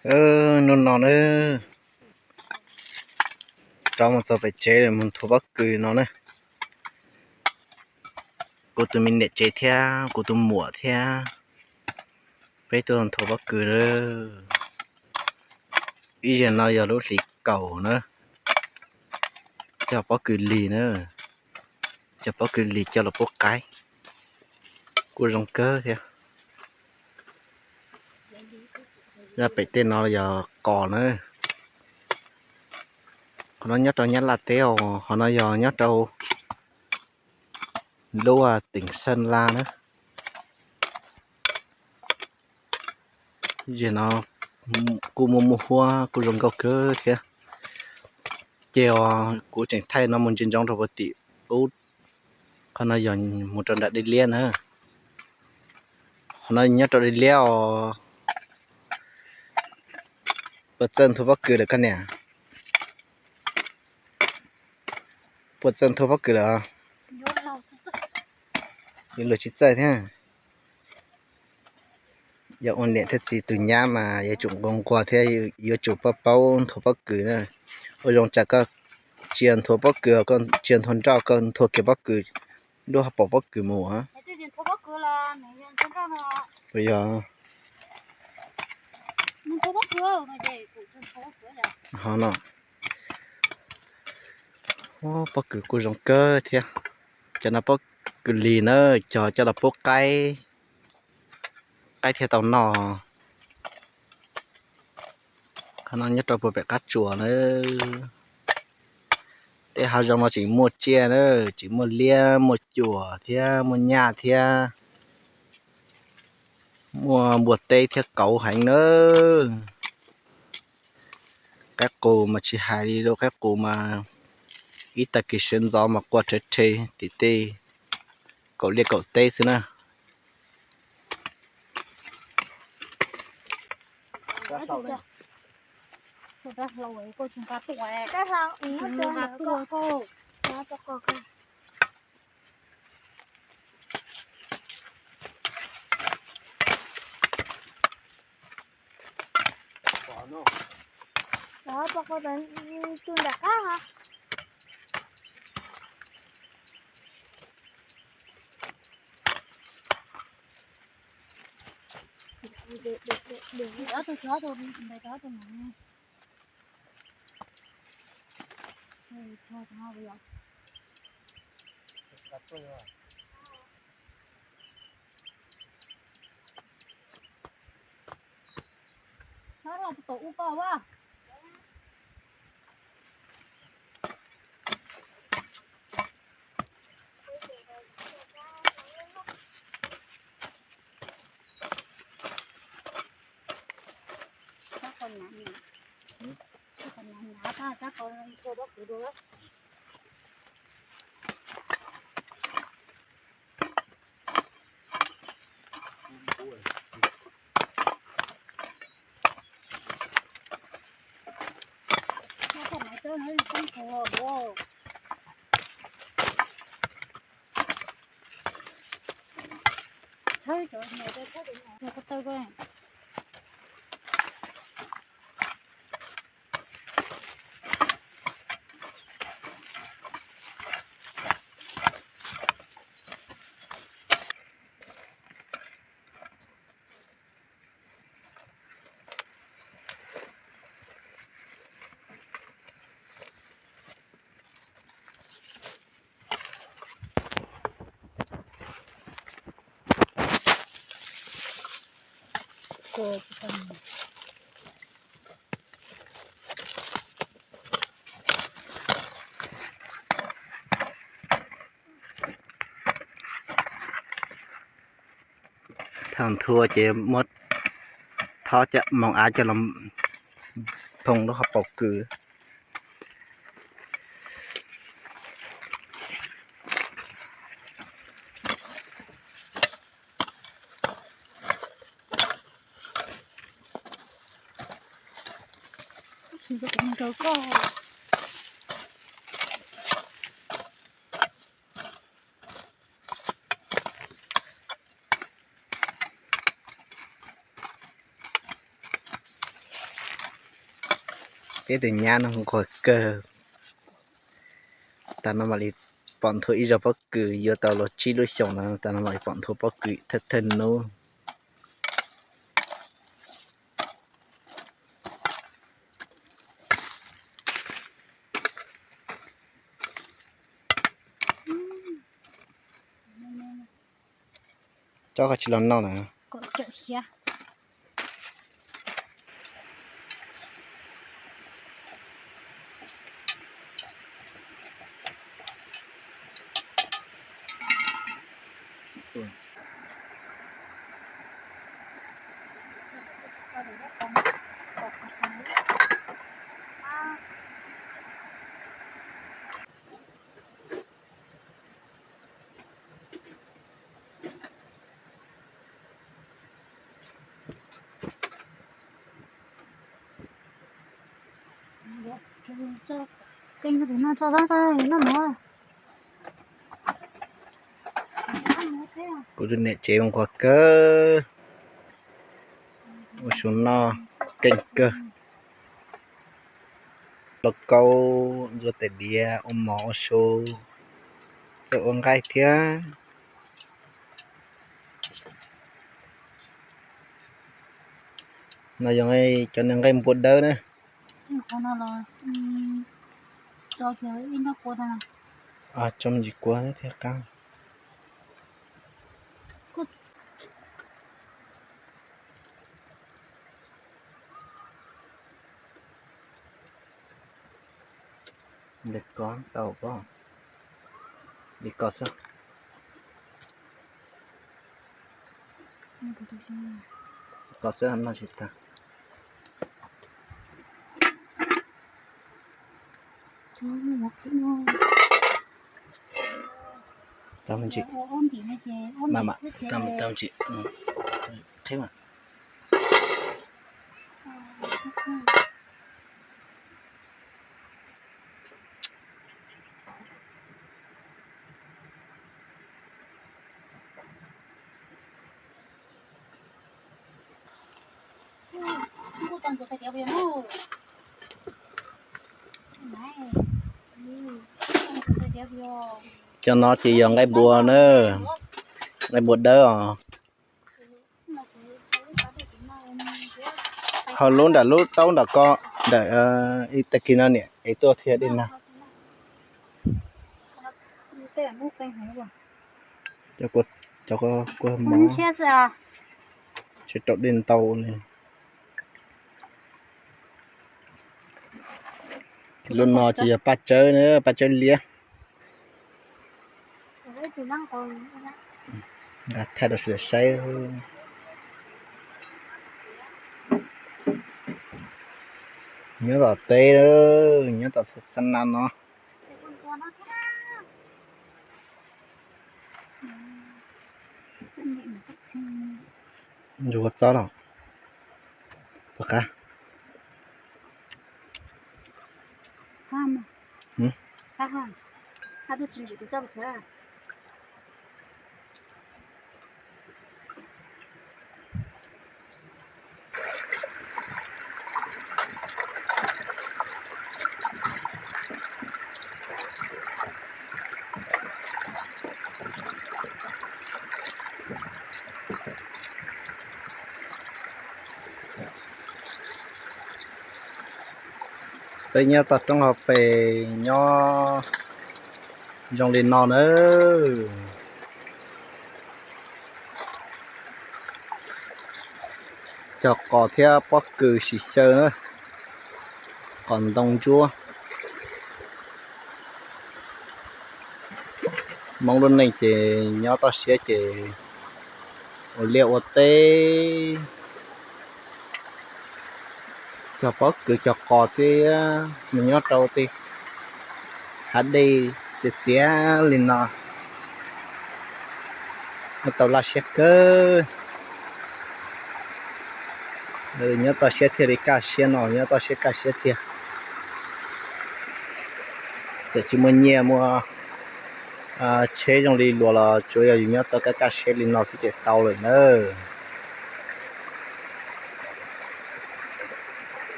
Hnub no na, rov mus txog pem tsev lawm, mus nthuav pob kws no na. Kuv tus me niam tsev thiab kuv tus muam thiab peb tuaj nthuav pob kws na. Ib zaug no yog lub hlis kaum na, cog pob kws lig na, cog pob kws lig coj los pub qaib, kuj zoo kawg thiab. Zaj pem tej no yog qos na, qhov no nyob rau Nyab Laj teb os, qhov no yog nyob rau lub tỉnh Sơn La na. Zaj no kuj muaj muaj huab kuj zoo nkauj kawg thiab. Ces kuv tseem thaij no mus ntsia ntsoov rau puag tim ub, qhov no yog mus rau nram dej liab na. Qhov no nyob rau dej liab os. Puas txawj nthuav pob kws lawm koj niam? Puas txawj nthuav pob kws lawm? Yuav luag tsis txawj thiab. Yog ua niam thiab txiv tus nyab mas yuav tsum nquag nquag thiab yuav tsum paub paub nthuav pob kws na. Ua zoo tsam koj tsis nthuav pob kws, koj tsis nthuav nroj, koj nthuav kiag pob kws, lub hauv paus pob kws mus. Puas yog? Ho no, pob kws kuj zoo kawg thiab. Cov no pob kws lig na, cog coj los pub qaib, qaib thiaj tau noj. Qhov no nyob rau puag pem qab tsuas na. Tej hav zoov no tseem muaj tsiaj na, tseem muaj liab muaj cuam thiab muaj nyaj thiab muaj npua teb thiab kauv heev na. Qaib qus mas tsis hais li lauj, qaib qus mas ib tag kis sawv ntxov mas qua rhe rhe tim tej kaum liaj kaum teb xwb na. Thaum nthua ces muab thob cov moos av coj los phoom lub hauv paus kws. Peb tus nyab no nquag kawg. Tam no mam li pom nthua ib zaug pob kws, yuav tau los tsib lub xyoos no, tam no mam li pom nthua pob kws thawj thawj hnub. Tsob koj tsis los noj na. Kuv tus niam tsev nquag kawg, ua su noj keej kawg. Lauj kaub, ntxuav tais diav, ua mov ua su, txawj ua nqaij thiab. No yog cov niag nqaij npua dawb na. Tso me ntsis kua thiaj qab. Li ko tau pob, li ko xwb. Li ko xwb noj tsis tag. Tau me ntsis, mam mam, tau me ntsis, qhib mas. Cov no ces yog nqaij npua na, nqaij npua dawb os. Hauv lub nram lub taub nram ko, nram ib tag kis no niam es tuaj thiab dej nag. Cov kua mov, tsis raum dej ntau li. Lub no ces yog paj tsawb na, paj tsawb liab. Nqa thaij rau sawv daws saib. Nyob tom teb, nyob tom Xab Nas no. Ntsuag txob los puas qab? Peb nyob toj roob hauv pes nyob zoo li no nawb. Cog qos thiab pob kws sis xyaw na, qos ntoo ntsuab. Hmoob lub neej ces nyob toj siab ces ua liaj ua teb, cog pob kws cog qos thiab mus nyob rau tej hav dej txias txias li no, nyob tau laj siab kawg. Nyob toj siab thiaj li kaj siab no, nyob toj siab kaj siab tiag. Txawm tsis muaj nyiaj muaj tsheb zoo li luag los tsuav yog yus nyob tau kaj kaj siab li no xwb ces tau lawm nawb.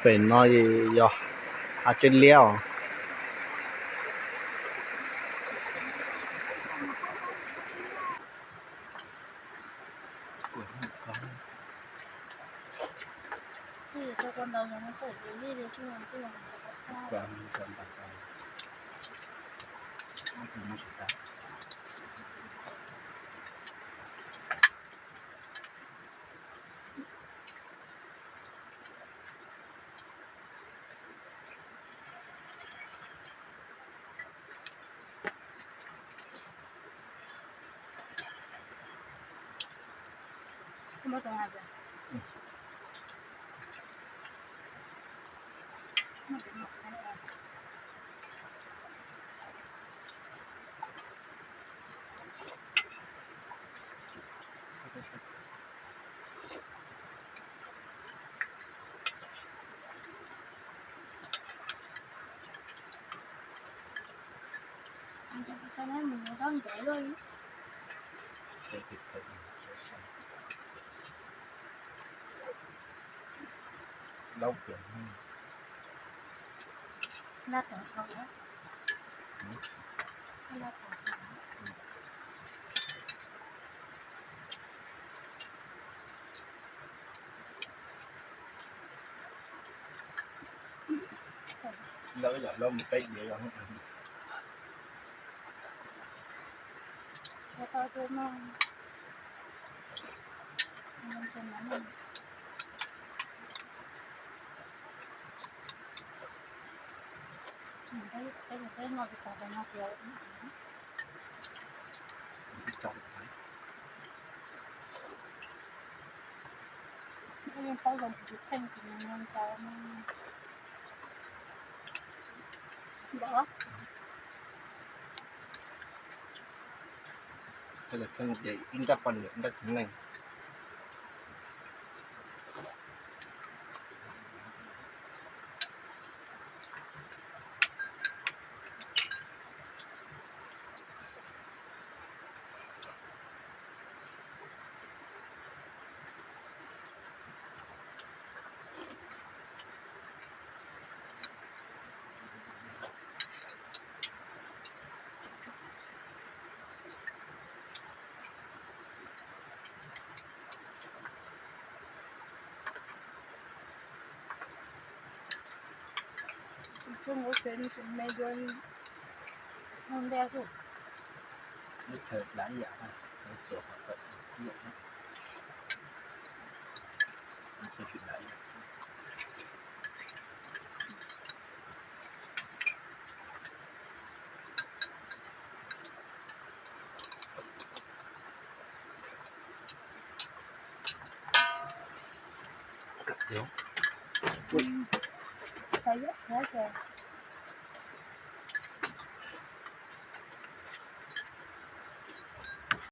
Pem no yog Australia. Lawv yam loj mus peb diav los. Ib nrab poj niam ib nrab txiv neej. Ua, ua,